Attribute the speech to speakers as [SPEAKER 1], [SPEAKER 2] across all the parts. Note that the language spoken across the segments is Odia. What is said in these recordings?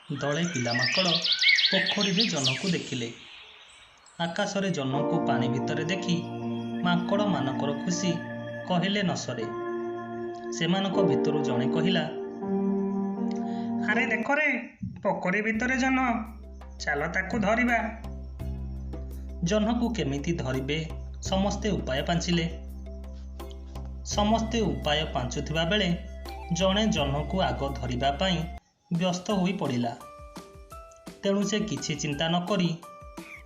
[SPEAKER 1] ଦଳେ ପିଲା ମାଙ୍କଡ଼ ପୋଖରୀରେ ଜହ୍ନକୁ ଦେଖିଲେ। ଆକାଶରେ ଜହ୍ନକୁ ପାଣି ଭିତରେ ଦେଖି ମାଙ୍କଡ଼ମାନଙ୍କର ଖୁସି କହିଲେ ନ ସରେ। ସେମାନଙ୍କ ଭିତରୁ ଜଣେ କହିଲା,
[SPEAKER 2] ଆରେ ଦେଖରେ, ପୋଖରୀ ଭିତରେ ଜହ୍ନ, ଚାଲ ତାକୁ ଧରିବା।
[SPEAKER 1] ଜହ୍ନକୁ କେମିତି ଧରିବେ ସମସ୍ତେ ଉପାୟ ପାଞ୍ଚିଲେ। ସମସ୍ତେ ଉପାୟ ପାଞ୍ଚୁଥିବା ବେଳେ ଜଣେ ଜହ୍ନକୁ ଆଗ ଧରିବା ପାଇଁ ବ୍ୟସ୍ତ ହୋଇ ପଡ଼ିଲା। ତେଣୁ ସେ କିଛି ଚିନ୍ତା ନ କରି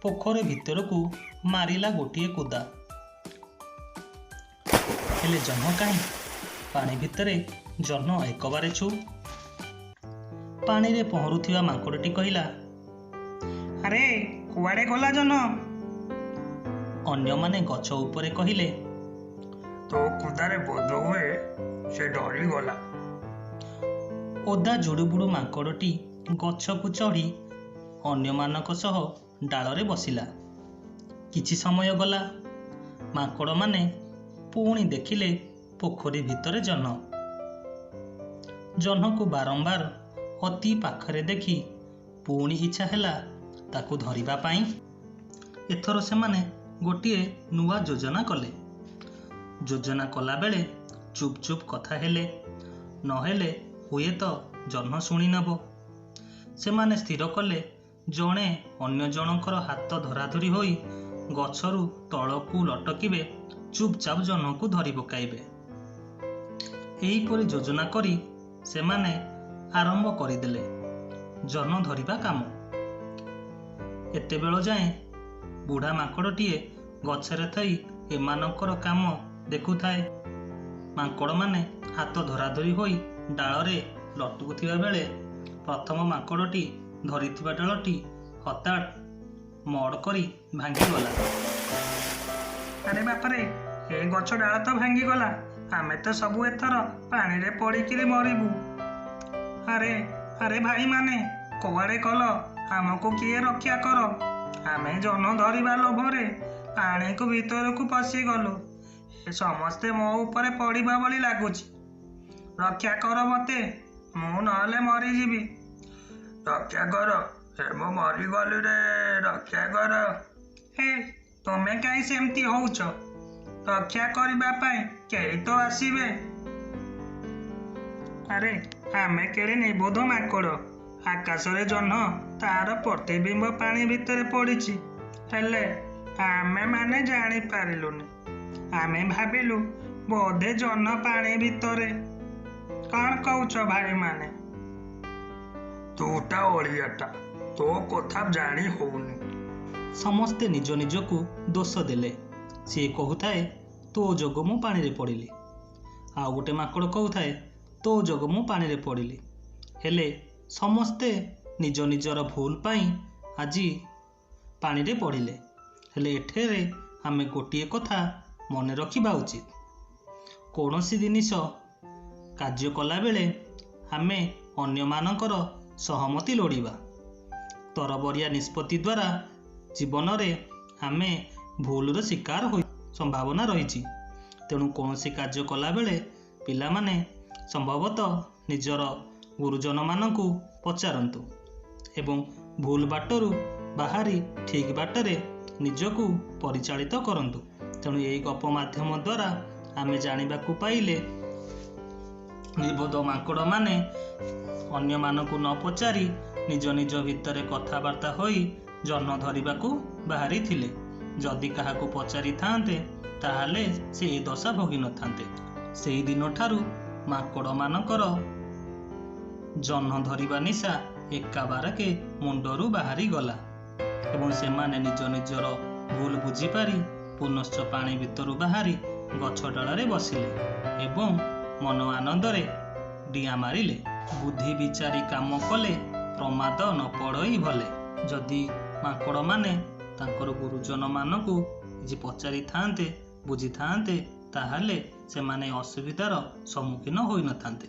[SPEAKER 1] ପୋଖରୀ ଭିତରକୁ ମାରିଲା ଗୋଟିଏ କୁଦା। ହେଲେ ଜହ୍ନ କାହିଁ? ପାଣି ଭିତରେ ଜହ୍ନ ଏକବାରେ ଛୁ। ପାଣିରେ ପହଁରୁଥିବା ମାଙ୍କଡ଼ଟି କହିଲା,
[SPEAKER 2] ଆରେ କୁଆଡ଼େ ଗଲା ଜହ୍ନ?
[SPEAKER 1] ଅନ୍ୟମାନେ ଗଛ ଉପରେ କହିଲେ,
[SPEAKER 3] ତୋ କୁଦାରେ ବୋଧହୁଏ ସେ ଡରିଗଲା।
[SPEAKER 1] ଓଦା ଜୁଡ଼ୁବୁଡ଼ୁ ମାଙ୍କଡ଼ଟି ଗଛକୁ ଚଢ଼ି ଅନ୍ୟମାନଙ୍କ ସହ ଡାଳରେ ବସିଲା। କିଛି ସମୟ ଗଲା। ମାଙ୍କଡ଼ମାନେ ପୁଣି ଦେଖିଲେ ପୋଖରୀ ଭିତରେ ଜହ୍ନ। ଜହ୍ନକୁ ବାରମ୍ବାର ଅତି ପାଖରେ ଦେଖି ପୁଣି ଇଚ୍ଛା ହେଲା ତାକୁ ଧରିବା ପାଇଁ। ଏଥର ସେମାନେ ଗୋଟିଏ ନୂଆ ଯୋଜନା କଲେ। ଯୋଜନା କଲାବେଳେ ଚୁପ୍ ଚୁପ୍ କଥା ହେଲେ, ନହେଲେ ହୁଏତ ଜହ୍ନ ଶୁଣିନେବ। ସେମାନେ ସ୍ଥିର କଲେ ଜଣେ ଅନ୍ୟ ଜଣଙ୍କର ହାତ ଧରାଧରି ହୋଇ ଗଛରୁ ତଳକୁ ଲଟକିବେ, ଚୁପଚାପ ଜହ୍ନକୁ ଧରି ପକାଇବେ। ଏହିପରି ଯୋଜନା କରି ସେମାନେ ଆରମ୍ଭ କରିଦେଲେ ଜହ୍ନ ଧରିବା କାମ। ଏତେବେଳ ଯାଏଁ ବୁଢ଼ା ମାଙ୍କଡ଼ଟିଏ ଗଛରେ ଥାଇ ଏମାନଙ୍କର କାମ ଦେଖୁଥାଏ। ମାଙ୍କଡ଼ମାନେ ହାତ ଧରାଧରି ହୋଇ ଡାଳରେ ଲଟକୁଥିବା ବେଳେ ପ୍ରଥମ ମାଙ୍କଡ଼ଟି ଧରିଥିବା ଡାଳଟି ହଠାତ୍ ମଡ଼ କରି ଭାଙ୍ଗିଗଲା।
[SPEAKER 2] ଆରେ ବାପରେ, ଏ ଗଛ ଡାଳ ତ ଭାଙ୍ଗିଗଲା, ଆମେ ତ ସବୁ ଏଥର ପାଣିରେ ପଡ଼ିକିରି ମରିବୁ। ଆରେ ଆରେ ଭାଇମାନେ, କୁଆଡ଼େ ଗଲ? ଆମକୁ କିଏ ରକ୍ଷା କର। ଆମେ ଜହ୍ନ ଧରିବା ଲୋଭରେ ପାଣିକୁ ଭିତରକୁ ପଶିଗଲୁ। ଏ ସମସ୍ତେ ମୋ ଉପରେ ପଡ଼ିବା ଭଳି ଲାଗୁଛି। ରକ୍ଷା କର ମତେ, ମୁଁ ନହେଲେ ମରିଯିବି।
[SPEAKER 3] ରକ୍ଷା କର, ଏ ମୁଁ ମରିଗଲି ରେ, ରକ୍ଷା କର।
[SPEAKER 2] ହେ, ତମେ କାହିଁ ସେମିତି ହଉଛ? ରକ୍ଷା କରିବା ପାଇଁ କେହି ତ ଆସିବେ। ଆରେ ଆମେ କେଡ଼େ ନିର୍ବୋଧ ମାଙ୍କଡ଼! ଆକାଶରେ ଜହ୍ନ, ତାର ପ୍ରତିବିମ୍ବ ପାଣି ଭିତରେ ପଡ଼ିଛି, ହେଲେ ଆମେମାନେ ଜାଣିପାରିଲୁନି। ଆମେ ଭାବିଲୁ ବୋଧେ ଜହ୍ନ ପାଣି ଭିତରେ। କ'ଣ କହୁଛ ଭାଇମାନେ?
[SPEAKER 3] ତୁଟା ଅଳିଆଟା, ତୋ କଥା ଜାଣି ହଉନି।
[SPEAKER 1] ସମସ୍ତେ ନିଜ ନିଜକୁ ଦୋଷ ଦେଲେ। ସିଏ କହୁଥାଏ, ତୋ ଯୋଗୁଁ ମୁଁ ପାଣିରେ ପଡ଼ିଲି। ଆଉ ଗୋଟେ ମାଙ୍କଡ଼ କହୁଥାଏ, ତୋ ଯୋଗୁଁ ମୁଁ ପାଣିରେ ପଡ଼ିଲି। ହେଲେ ସମସ୍ତେ ନିଜ ନିଜର ଭୁଲ ପାଇଁ ଆଜି ପାଣିରେ ପଡ଼ିଲେ। ହେଲେ ଏଠାରେ ଆମେ ଗୋଟିଏ କଥା ମନେ ରଖିବା ଉଚିତ। କୌଣସି ଜିନିଷ କାର୍ଯ୍ୟ କଲାବେଳେ ଆମେ ଅନ୍ୟମାନଙ୍କର ସହମତି ଲୋଡ଼ିବା। ତରବରିଆ ନିଷ୍ପତ୍ତି ଦ୍ୱାରା ଜୀବନରେ ଆମେ ଭୁଲର ଶିକାର ହୋଇ ସମ୍ଭାବନା ରହିଛି। ତେଣୁ କୌଣସି କାର୍ଯ୍ୟ କଲାବେଳେ ପିଲାମାନେ ସମ୍ଭବତଃ ନିଜର ଗୁରୁଜନମାନଙ୍କୁ ପଚାରନ୍ତୁ ଏବଂ ଭୁଲ ବାଟରୁ ବାହାରି ଠିକ୍ ବାଟରେ ନିଜକୁ ପରିଚାଳିତ କରନ୍ତୁ। ତେଣୁ ଏହି ଗପ ମାଧ୍ୟମ ଦ୍ୱାରା ଆମେ ଜାଣିବାକୁ ପାଇଲେ ନିର୍ବୋଧ ମାଙ୍କଡ଼ମାନେ ଅନ୍ୟମାନଙ୍କୁ ନ ପଚାରି ନିଜ ନିଜ ଭିତରେ କଥାବାର୍ତ୍ତା ହୋଇ ଜହ୍ନ ଧରିବାକୁ ବାହାରିଥିଲେ। ଯଦି କାହାକୁ ପଚାରିଥାନ୍ତେ, ତାହେଲେ ସେ ଏ ଦଶା ଭୋଗିନଥାନ୍ତେ। ସେଇ ଦିନଠାରୁ ମାଙ୍କଡ଼ମାନଙ୍କର ଜହ୍ନ ଧରିବା ନିଶା ଏକାବାରକେ ମୁଣ୍ଡରୁ ବାହାରିଗଲା ଏବଂ ସେମାନେ ନିଜ ନିଜର ଭୁଲ ବୁଝିପାରି ପୁନଶ୍ଚ ପାଣି ଭିତରୁ ବାହାରି ଗଛ ଡାଳରେ ବସିଲେ ଏବଂ ମନ ଆନନ୍ଦରେ ଡିଆଁ ମାରିଲେ। ବୁଦ୍ଧି ବିଚାରି କାମ କଲେ ପ୍ରମାଦ ନ ପଡ଼ଇ ଭଲେ। ଯଦି ମାଙ୍କଡ଼ମାନେ ତାଙ୍କର ଗୁରୁଜନମାନଙ୍କୁ କିଛି ପଚାରିଥାନ୍ତେ, ବୁଝିଥାନ୍ତେ, ତାହେଲେ ସେମାନେ ଅସୁବିଧାର ସମ୍ମୁଖୀନ ହୋଇନଥାନ୍ତେ।